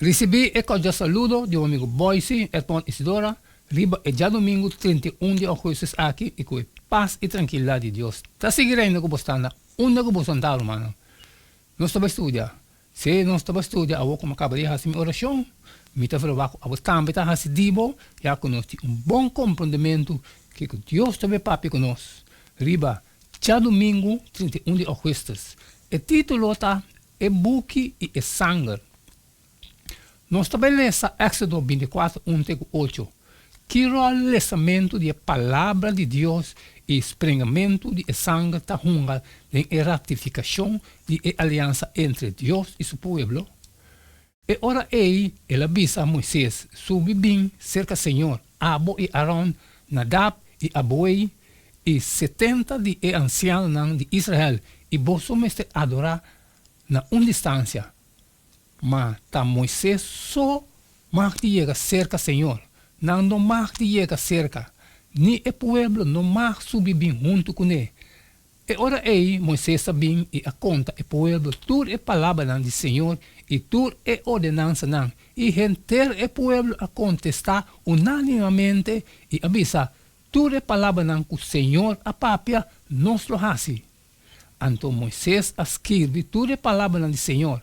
Risibí e kòrdial saludo di bo amigu Boyce Edmond Isidora riba e djadumingu 31 di ougùstùs aki i ku e pas i trankilidat di Dios ta sigui reina ku bo sta na unda ku bo santá rumannan. Nos ta bai studia. Si nos ta bai studia awor ku mi a kaba di hasi mi orashon, mi ta verwagt ku abo tambe ta hasi di bo, ya ku nos tin un bon komprondementu kiko Dios ta bai papia ku nos riba djadumingu 31 di ougùstùs. E título ta E buki i e sanger. Nos ta bai lesa Éksodo 24, 1 te ku 8. Ki ròl lesamentu di e Palabra di Dios i springamentu di e sanger ta hunga den e ratifikashon di e aliansa entre Dios i su pueblo? E ora ei el a bisa Moises, Subi bin serka señor, abo i Aron, Nadab i Abiú i 70 di e ansianonan di Israel, i boso mester adorá na un distansia. Ma ta Moises so mag di yega serka señor, nan no mag di yega serka, ni e pueblo no mag subi bin huntu kuné. E ora ei Moises a bin i a konta e pueblo tur e palabranan di señor i tur e ordenansanan, i henter e pueblo a kontestá unánimamente i a bisa, Tur e palabranan ku señor a papia, nos lo hasi. Anto Moises a skirbi tur e palabranan di señor.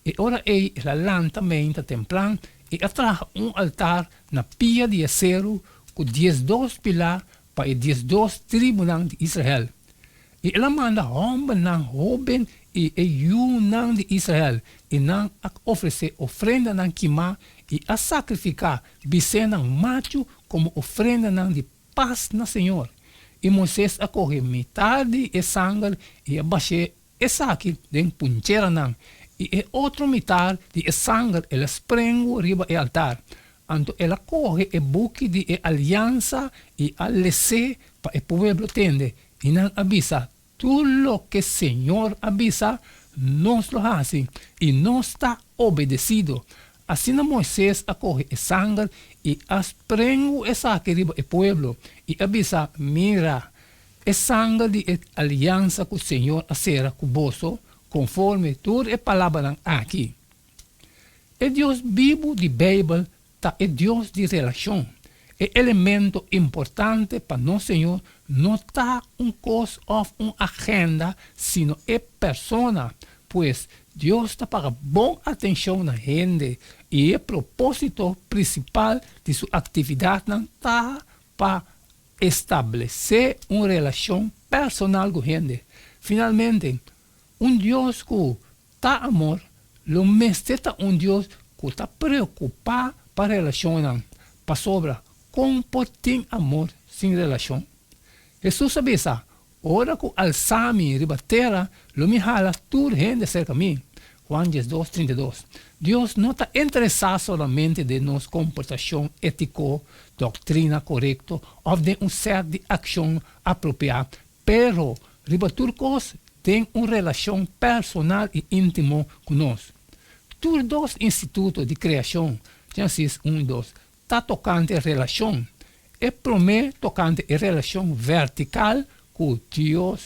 E ora ei el a lanta meinta tempran i a traha un altar na pia di e seru ku 12 pilá pa e 12 tribunan di Israel. I el a manda hòmbernan hóben i e yunan di Israel, i nan a ofresé ofrendanan kimá i a sakrifiká bisénan machu komo ofrendanan di pas na señor. I Moises a kohe mitar di e sanger i a bash'é esaki den puncheranan, i e otro mitar di e sanger el a sprengu riba e altar. Anto el a kohe e buki di e aliansa i a les'é pa e pueblo tende, i nan a bisa, Tur loke señor a bisa, nos lo hasi, i nos ta obedesido. Asina Moises a kohe e sanger i a sprengu esaki riba e pueblo, i a bisa, Mira, e sanger di e aliansa ku señor a sera ku boso konforme tur e palabranan aki. E Dios bibu di Beibel ta e Dios di relashon. E elemento importante pa nos Señor no ta un kos òf un agenda, sino e persona. Pues, Dios ta paga bon atenshon na hende, i e propósito prinsipal di su aktividatnan ta pa establesé un relashon personal ku hende. Finalmente, un Dios ku ta amor lo mester ta un Dios ku ta preokupá pa relashonnan, pasobra kon por tin amor sin relashon? Hesus a bisa, Ora ku alsa mi riba tera, lo mi hala tur hende serka mi. Juan 12, 32. Dios no ta interesá solamente den nos komportashon étiko, doktrina korekto òf den un sèt di akshon apropiá, pero riba tur kos den un relashon personal i íntimo ku nos. Tur dos instituto di kreashon, Génesis 1 i 2, ta tokante relashon. E promé tokante e relashon vertikal ku Dios,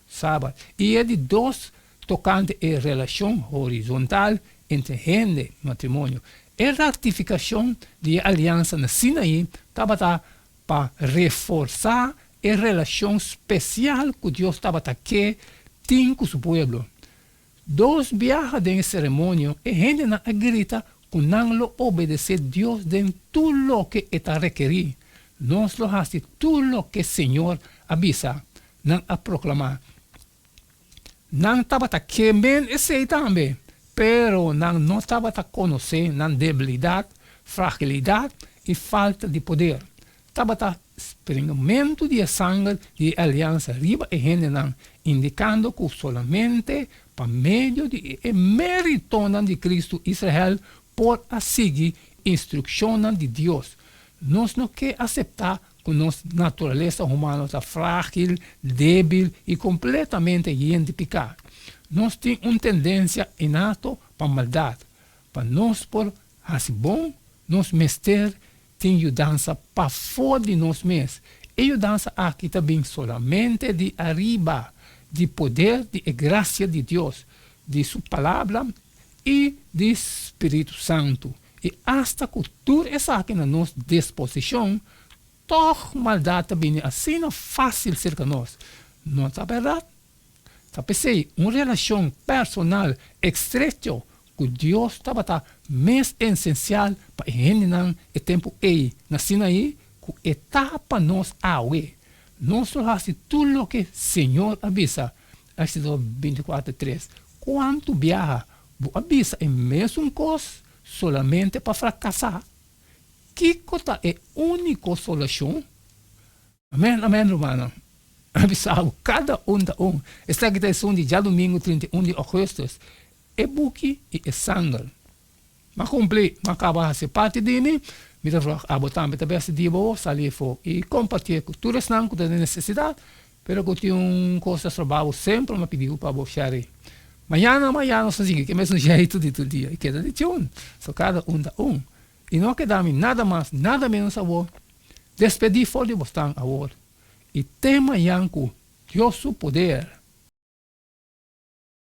Sabat, i e di dos tokante e relashon horizontal entre hende, matrimonio. E ratifikashon di e aliansa na Sinaí tabata pa reforsá e relashon spesial ku Dios tabata ke tin ku su pueblo. Dos biaha den e seremonio e hendenan a grita ku nan lo obedesé Dios den tur loke e ta rekerí. Nos lo hasi tur loke Señor a bisa, nan a proklamá. Nan tabata ke men esei tambe, pero nan no tabata konosé nan debilidat, fragilidat i falta di poder. Tabata springamentu di e sanger di e aliansa riba e hendenan, indikando ku solamente pa medio di e méritonan di Kristu Israel por a sigui instrukshonnan di Dios. Nos no ke aseptá ku nos naturalesa humano ta frágil, débil i kompletamente yen di piká. Nos tin un tendensia innato pa maldat. Pa nos por hasi bon, nos mester tin yudansa pafó di nos mes. E yudansa aki ta bin solamente di ariba, di poder di e grasia di Dios, di su Palabra. i di Spiritu Santu. I asta ku tur esaki na nos disposishon, tòg maldat ta bini asina fásil serka nos. No ta bèrdat? Ta p'esei un relashon personal estrecho ku Dios tabata mes esensial pa e hendenan e tempu ei na Sinaí ku e ta pa nos awe. Nos lo hasi tur loke Señor a bisa, Éxodo 24, 3. Kuantu biaha bo a bisa e mesun kos solamente pa frakasá? Kiko ta e úniko solushon? Amèn, amèn, rumannan. A bisa bo, kada un ta un. Esaki ta esun di djadumingu 31 di ògùstùs. E buki i e sanger. M'a kumpli, m'a kaba hasi parti di mi. Mi ta vlòg abo tambe ta bèsti di bo sali afó i kompartié ku tur esnan ku ta den nesesidat, pero ku tin un kos ta stroba bo semper m'a pidi bo pa bo share. Mañana, mañana nos ta sigui ku e mesun jeitu di tur dia i keda di tune. So kada un ta un. I no a keda mi nada mas, nada ménos awor. Despedí for di bosnan awor i te mañan ku Dios su poder.